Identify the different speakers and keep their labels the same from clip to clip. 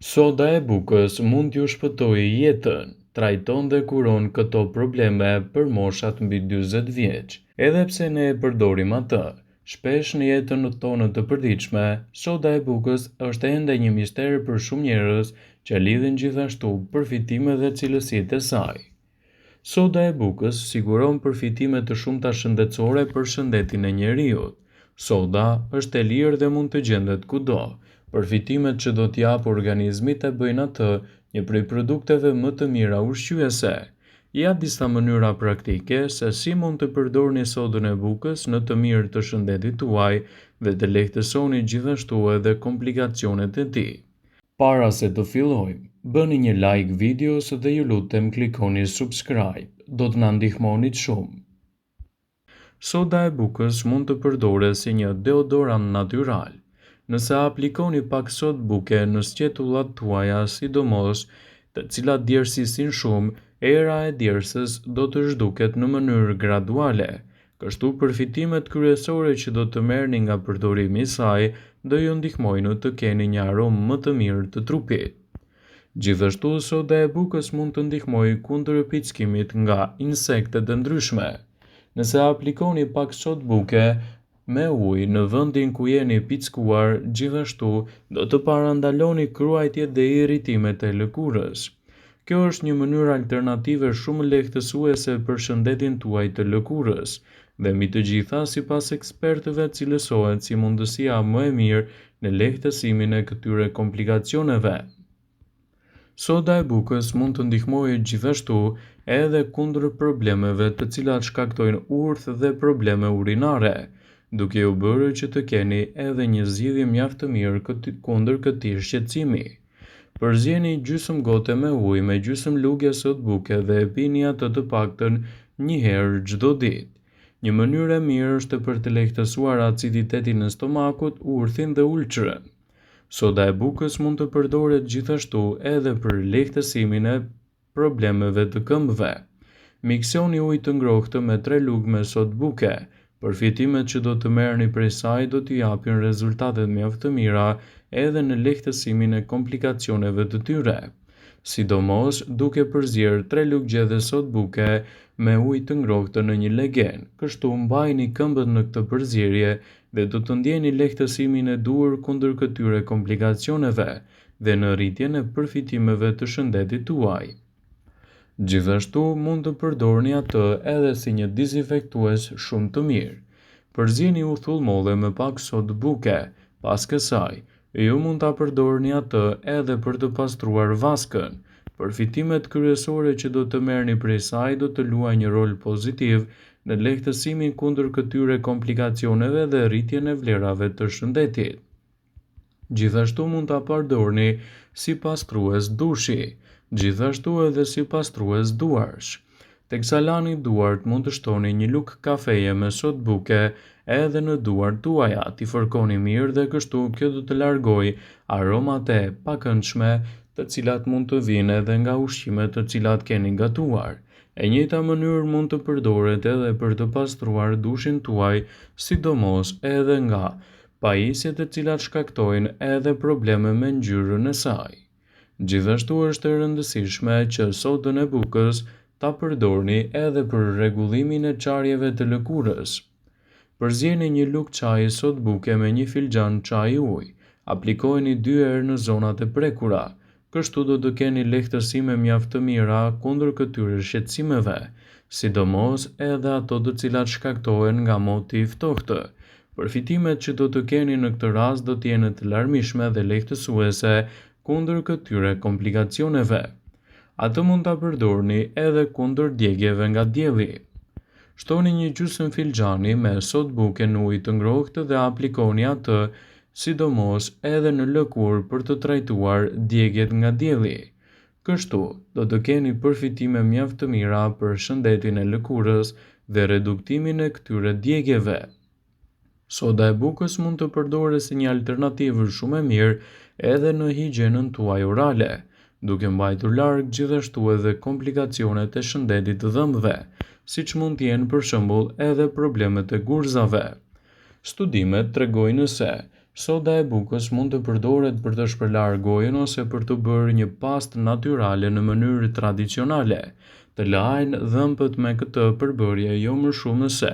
Speaker 1: Soda e bukës mund t'ju shpëtojë jetën, trajton dhe kuron këto probleme për moshat mbi 40 vjeç. Edhe pse ne e përdorim atë, shpesh në jetën tonë të përditshme, soda e bukës është ende një mister për shumë njerëz që lidhin gjithashtu përfitimet dhe cilësitë e saj. Soda e bukës siguron përfitime të shumta shëndetësore për shëndetin e njeriut. Soda është e lirë dhe mund të gjendet kudo. Përfitimet që do t'i japë organizmit e bëjnë atë një prej produkteve më të mira ushqyese. Ja disa mënyra praktike se si mund të përdorni sodën e bukës në të mirë të shëndetit tuaj dhe të lehtësoni gjithashtu edhe komplikacionet e tij. Para se të fillojmë, bëni një like videos dhe ju lutem klikoni subscribe, do të na ndihmonit shumë. Soda e bukës mund të përdoret si një deodorant natyral. Nëse aplikoni pak sodë buke në sqetullat tuaja, sidomos të cilat djersisin shumë, era e djersës do të zhduket në mënyrë graduale. Kështu përfitimet kryesore që do të merrni nga përdorimi i saj do ju ndihmojnë të keni një aromë më të mirë të trupit. Gjithashtu, soda e bukës mund të ndihmojë kundër pickimit nga insektet e ndryshme. Nëse aplikoni pak sodë buke me ujë në vendin ku jeni pickuar, gjithashtu do të parandaloni kruajtjet dhe irritimet e lëkurës. Kjo është një mënyrë alternative shumë lehtësuese për shëndetin tuaj të lëkurës dhe mbi të gjitha sipas ekspertëve cilësohet si mundësia më e mirë në lehtësimin e këtyre komplikacioneve. Soda e bukës mund të ndihmojë gjithashtu edhe kundër problemeve të cilat shkaktojnë urth dhe probleme urinare, duke ju bërë që të keni edhe një zgjidhje mjaft të mirë kundër këtij shqetësimi. Përzieni gjysmë gote me ujë me gjysmë luge sodë buke dhe e pini atë të paktën një herë çdo ditë. Një mënyrë e mirë është për të lehtësuar aciditetin e stomakut, urthin dhe ulçrën. Soda e bukës mund të përdoret gjithashtu edhe për lehtësimin e problemeve të këmbëve. Miksoni ujë të ngrohtë me 3 lugë me sodë buke. Përfitimet që do të merrni prej saj do t'ju japin rezultate mjaft të mira edhe në lehtësimin e komplikacioneve të tyre. Sidomos duke përzier 3 lugë gjedhe sodë buke me ujë të ngrohtë në një legen. Kështu mbajini këmbët në këtë përzierje dhe do të ndjeni lehtësimin e duhur kundër këtyre komplikacioneve dhe në rritjen e përfitimeve të shëndetit tuaj. Gjithashtu mund të përdorni atë edhe si një dezinfektues shumë të mirë. Përzieni uthull molle me pak sodë buke. Pas kësaj, ju mund ta përdorni atë edhe për të pastruar vaskën. Përfitimet kryesore që do të merrni prej saj do të luajnë një rol pozitiv në lehtësimin kundër këtyre komplikacioneve dhe rritjen e vlerave të shëndetit. Gjithashtu mund ta përdorni si pastrues dushi, gjithashtu edhe si pastrues duarsh. Teksa lani duart mund të shtoni një lugë kafeje me sodë buke edhe në duart tuaja, t'i fërkoni mirë dhe kështu kjo do të largojë aromat e pakëndshme të cilat mund të vijnë edhe nga ushqimet të cilat keni gatuar. E njëjta mënyrë mund të përdoret edhe për të pastruar dushin tuaj, sidomos edhe nga pajisjet të cilat shkaktojnë edhe probleme me ngjyrën e saj. Gjithashtu është e rëndësishme që sodën e bukës ta përdorni edhe për rregullimin e çarjeve të lëkurës. Përzieni një lugë çaji sodë buke me një filxhan çaji ujë. Aplikojeni 2 herë në zonat e prekura. Kështu do të keni lehtësime mjaft të mira kundër këtyre shqetësimeve, sidomos edhe ato të cilat shkaktohen nga moti i ftohtë. Përfitimet që do të keni në këtë rast do të jenë të larmishme dhe lehtësuese kundër këtyre komplikacioneve. Atë mund ta përdorni edhe kundër djegieve nga dielli. Shtoni një gjysmë filxhani me sodë buke në ujë të ngrohtë dhe aplikoni atë sidomos edhe në lëkurë për të trajtuar djegiet nga dielli. Kështu, do të keni përfitime mjaft të mira për shëndetin e lëkurës dhe reduktimin e këtyre djegieve. Soda e bukës mund të përdoret si një alternativë shumë e mirë edhe në higjienën tuaj orale, duke mbajtur larg gjithashtu edhe komplikacionet e shëndetit të dhëmbëve, siç mund të jenë për shembull edhe problemet e gurzave. Studimet tregojnë se. Soda e bukës mund të përdoret për të shpërlarë gojën ose për të bërë një pastë natyrale në mënyrë tradicionale. Të lahen dhëmbët me këtë përbërje jo më shumë se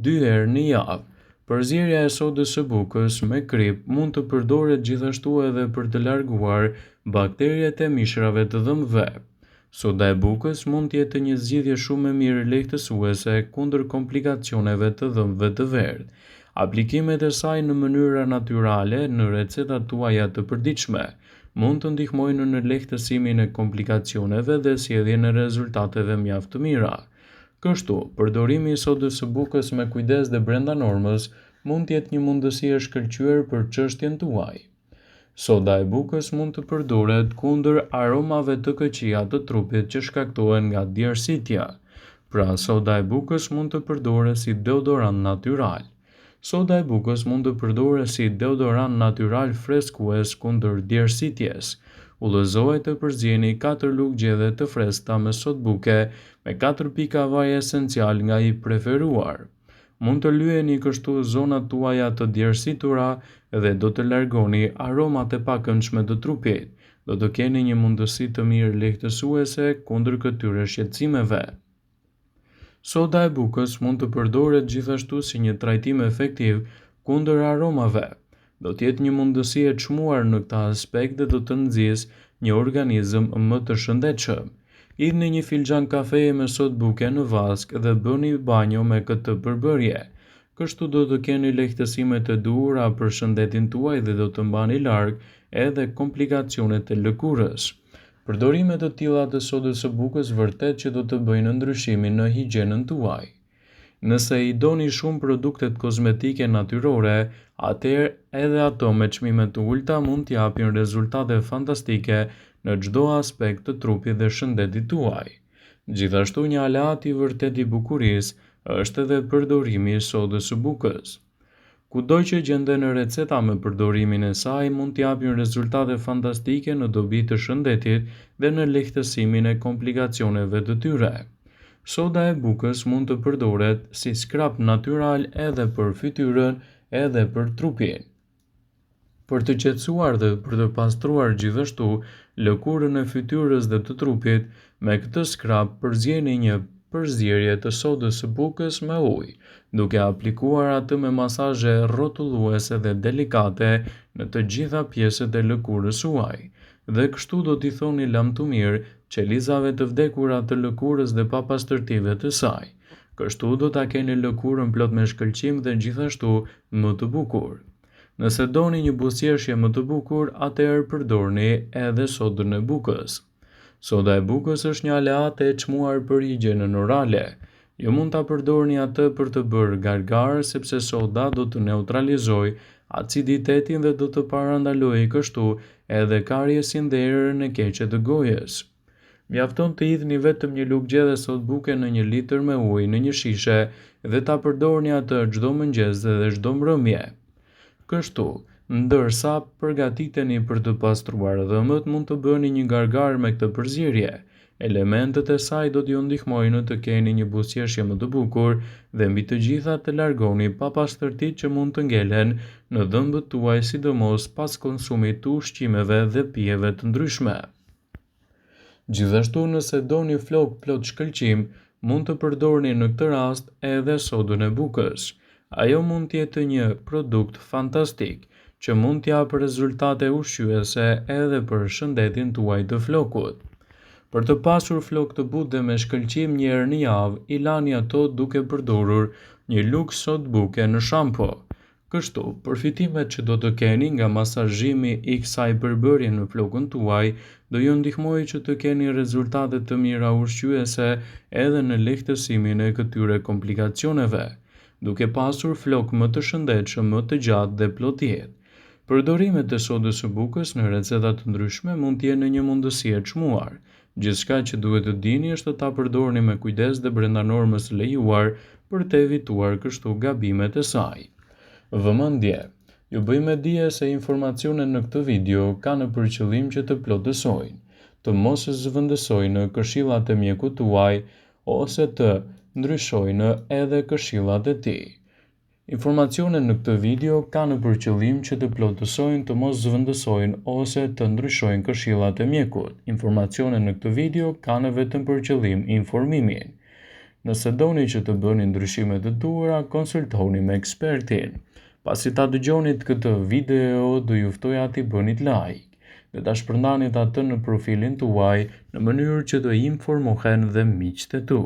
Speaker 1: dy herë në javë. Përzierja e sodës së bukës me kripë mund të përdoret gjithashtu edhe për të larguar bakteriet e mishrave të dhëmbëve. Soda e bukës mund të jetë një zgjidhje shumë e mirë lehtësuese kundër komplikacioneve të dhëmbëve të verdhë. Aplikimet e saj në mënyra natyrale në recetat tuaja të përditshme mund të ndihmojnë në lehtësimin e komplikacioneve dhe sjelljen e rezultateve mjaft të mira. Kështu, përdorimi i sodës së bukës me kujdes dhe brenda normës mund të jetë një mundësi e shkëlqyer për çështjen tuaj. Soda e bukës mund të përdoret kundër aromave të këqija të trupit që shkaktohen nga djersitja. Pra, soda e bukës mund të përdoret si deodorant natyral. Soda e bukës mund të përdoret si deodorant natyral freskues kundër djersitjes. Udhëzohet të përzieni katër lugë gjedhe të freskëta me sodë buke me katër pika vaj esencial nga i preferuar. Mund të lyeni kështu zonat tuaja të djersitura dhe do të largoni aromat e pakëndshme të trupit. Do të keni një mundësi të mirë lehtësuese kundër këtyre shqetësimeve. Soda e bukës mund të përdoret gjithashtu si një trajtim efektiv kundër aromave. Do të jetë një mundësi e çmuar në këtë aspekt dhe do të nxisë një organizëm më të shëndetshëm. Hidhni një filxhan kafeje me sodë buke në vaskë dhe bëni banjo me këtë përbërje. Kështu do të keni lehtësimet e duhura për shëndetin tuaj dhe do të mbani larg edhe komplikacionet e lëkurës. Përdorime të tilla të sodës së bukës vërtet që do të bëjnë ndryshimin në higjienën tuaj. Nëse i doni shumë produktet kozmetike natyrore, atëherë edhe ato me çmime të ulëta mund të japin rezultate fantastike në çdo aspekt të trupit dhe shëndetit tuaj. Gjithashtu një aleat i vërtetë i bukurisë është edhe përdorimi i sodës së bukës. Kudo që gjenden receta me përdorimin e saj mund të japin rezultate fantastike në dobi të shëndetit dhe në lehtësimin e komplikacioneve të tyre. Soda e bukës mund të përdoret si skrap natyral edhe për fytyrën edhe për trupin. Për të qetësuar dhe për të pastruar gjithashtu lëkurën e fytyrës dhe të trupit, me këtë skrap përzieni një përzierje të sodës së bukës me ujë, duke aplikuar atë me masazhe rrotulluese dhe delikate në të gjitha pjesët e lëkurës suaj. Dhe kështu do t'i thoni lamtumirë qelizave të vdekura të lëkurës dhe papastërtive të saj. Kështu do ta keni lëkurën plot me shkëlqim dhe gjithashtu më të bukur. Nëse doni një buzëqeshje më të bukur, atëherë përdorni edhe sodën e bukës. Soda e bukës është një aleate e çmuar për higjienën orale. Ju mund ta përdorni atë për të bërë gargarë sepse soda do të neutralizojë aciditetin dhe do të parandalojë kështu edhe kariesin dhe erën e keqe të gojës. Mjafton të hidhni vetëm një lugë gjedhe sodë buke në një litër me ujë në një shishe dhe ta përdorni atë çdo mëngjes dhe çdo mbrëmje. Kështu, ndërsa përgatiteni për të pastruar dhëmbët, mund të bëni një gargarë me këtë përzierje. Elementët e saj do t'ju ndihmojnë të keni një buzëqeshje më të bukur dhe mbi të gjitha të largoni papastërtitë që mund të ngelen në dhëmbët tuaj sidomos pas konsumit të ushqimeve dhe pijeve të ndryshme. Gjithashtu nëse doni flokë plot shkëlqim, mund të përdorni në këtë rast edhe sodën e bukës. Ajo mund të jetë një produkt fantastik që mund të japë rezultate ushqyese edhe për shëndetin tuaj të flokut. Për të pasur flokë të butë dhe me shkëlqim një herë në javë, i lani ato duke përdorur një lugë sodë buke në shampo. Kështu, përfitimet që do të keni nga masazhimi i kësaj përbërje në flokun tuaj do ju ndihmojë që të keni rezultate të mira ushqyese edhe në lehtësimin e këtyre komplikacioneve, duke pasur flokë më të shëndetshëm, më të gjatë dhe plot jetë. Përdorimet e sodës së bukës në receta të ndryshme mund të jenë një mundësi e çmuar. Gjithçka që duhet të dini është ta përdorni me kujdes dhe brenda normës së lejuar për të evituar kështu gabimet e saj. Vëmendje! Ju bëj me dije se informacionet në këtë video kanë për qëllim që të plotësojnë, të mos zëvendësojnë këshillat e mjekut tuaj ose të ndryshojnë edhe këshillat e tij. Informacionet në këtë video kanë për qëllim që të plotësojnë, të mos zëvendësojnë ose të ndryshojnë këshillat e mjekut. Informacionet në këtë video kanë vetëm për qëllim informimin. Nëse doni që të bëni ndryshime të duhura, konsultohuni me ekspertin. Pasi ta dëgjonit këtë video, do ju ftoja t'i bënit like dhe ta shpërndanit atë në profilin tuaj në mënyrë që të informohen dhe miqtë e tu.